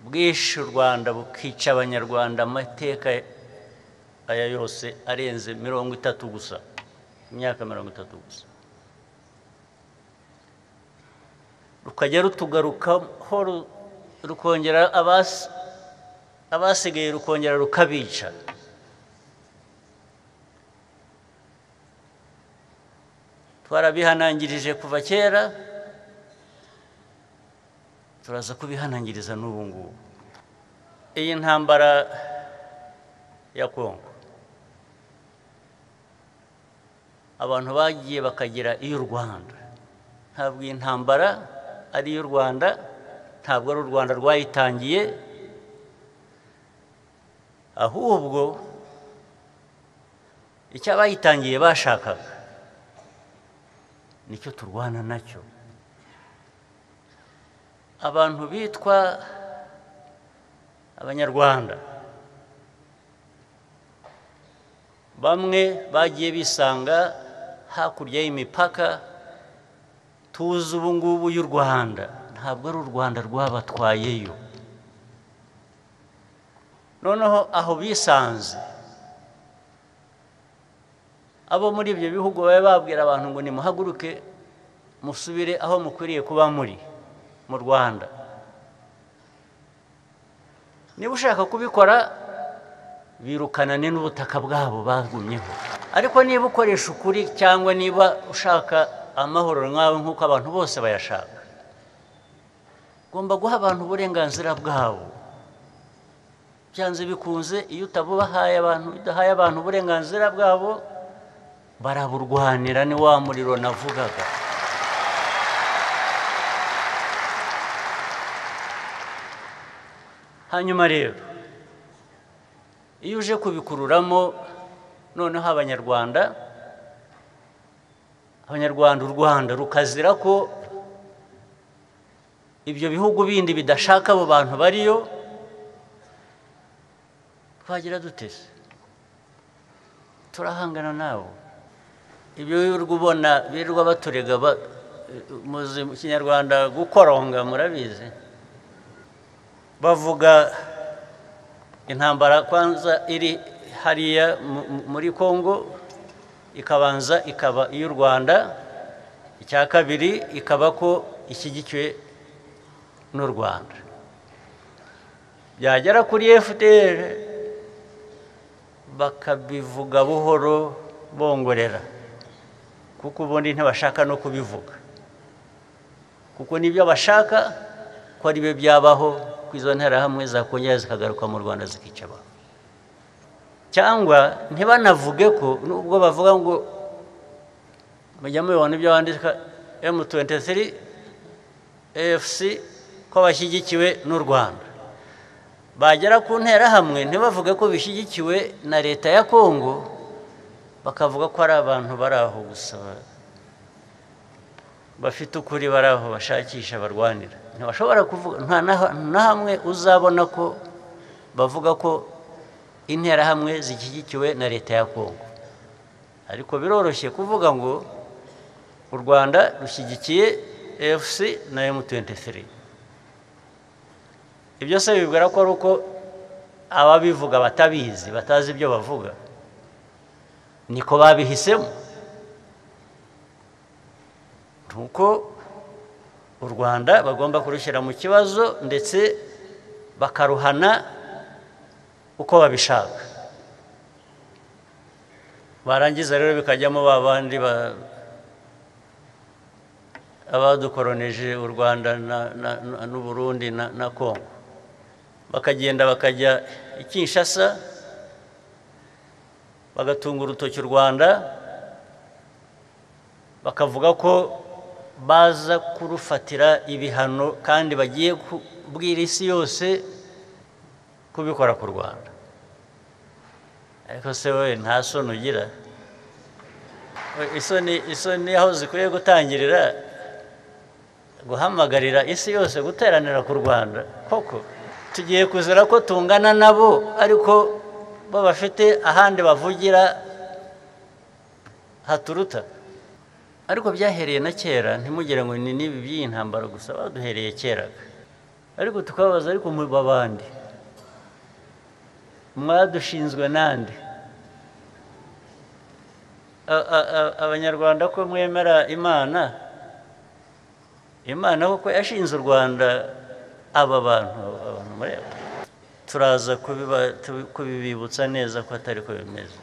Bwishe u Rwanda bukica Abanyarwanda amateka aya yose arenze 30 gusa, imyaka 30 gusa, rukajya rutugarukaho, rukongera abasigaye rukongera rukabica. Twarabihanangirije kuva kera, turaza kubihanangiriza n'ubu ngubu. Iyi ntambara ya Kongo abantu bagiye bakagira iy'u Rwanda. Ntabwo iyi ntambara ari iy'u Rwanda, ntabwo ari u Rwanda rwayitangiye, ahubwo icyo abayitangiye bashakaga nicyo turwana nacyo. Abantu bitwa Abanyarwanda bamwe bagiye bisanga hakurya y'imipaka tuzi ubu ngubu y'u Rwanda, ntabwo ari u Rwanda rwabatwayeyo. Noneho aho bisanze abo muri ibyo bihugu babe babwira abantu ngo nimuhaguruke musubire aho mukwiriye kuba muri mu Rwanda. Niba ushaka kubikora birukanane n'ubutaka bwabo bagumyeho. Ariko niba ukoresha ukuri cyangwa niba ushaka amahoro nkawe nk'uko abantu bose bayashaka, ugomba guha abantu uburenganzira bwabo. Byanze bikunze iyo utabubahaye abantu, udahaye abantu uburenganzira bwabo, baraburwanira. Ni wa muriro navugaga. Hanyuma rero iyo uje kubikururamo noneho Abanyarwanda u Rwanda rukazira ko ibyo bihugu bindi bidashaka abo bantu bariyo, twagira dutese turahangana nabo. Ibyo wirirwa ubona birirwa baturega muzi mu Kinyarwanda gukoronga, murabizi. Bavuga intambara kwanza iri hariya muri Kongo ikabanza ikaba iy'u Rwanda, icya kabiri ikaba ko ishyigikiwe n'u Rwanda. Byagera kuri FDR bakabivuga buhoro bongorera, kuko ubundi ntibashaka no kubivuga, kuko nibyo bashaka ko ari byo byabaho, ko izo nterahamwe zakongera zikagaruka mu Rwanda zikica abantu. Cyangwa ntibanavuge ko nubwo bavuga ngo mujya mubibona ibyo bandika M23 AFC ko bashyigikiwe n'u Rwanda, bagera ku nterahamwe ntibavuge ko bishyigikiwe na leta ya Kongo, bakavuga ko ari abantu bari aho gusa bafite ukuri, bari aho bashakisha barwanira. Ntibashobora kuvuga, nta na hamwe uzabona ko bavuga ko interahamwe zishyigikiwe na leta ya Kongo. Ariko biroroshye kuvuga ngo u Rwanda rushyigikiye AFC na M23. Ibyo se bibwira ko ari uko ababivuga batabizi, batazi ibyo bavuga, niko babihisemo. Nuko u Rwanda bagomba kurushyira mu kibazo ndetse bakaruhana uko babishaka. Barangiza rero bikajyamo babandi abadukoroneje u Rwanda n'u Burundi na Kongo, bakagenda bakajya i Kinshasa bagatunga urutoki u Rwanda, bakavuga ko baza kurufatira ibihano kandi bagiye kubwira isi yose kubikora ku Rwanda. Ariko se wowe nta soni ugira? Isoni aho zikwiye gutangirira guhamagarira isi yose guteranira ku Rwanda koko? Tugiye kuzira ko tungana nabo, ariko bo bafite ahandi bavugira haturuta. Ariko byahereye na kera, ntimugire ngo ni n'ibi by'iyi ntambara gusa, baduhereye kera. Ariko tukababaza, ariko mu babandi mwadushinzwe nande? Abanyarwanda ko mwemera Imana, Imana koko yashinze u Rwanda, aba bantu mureba turaza kubibibutsa neza ko atari ko bimeze.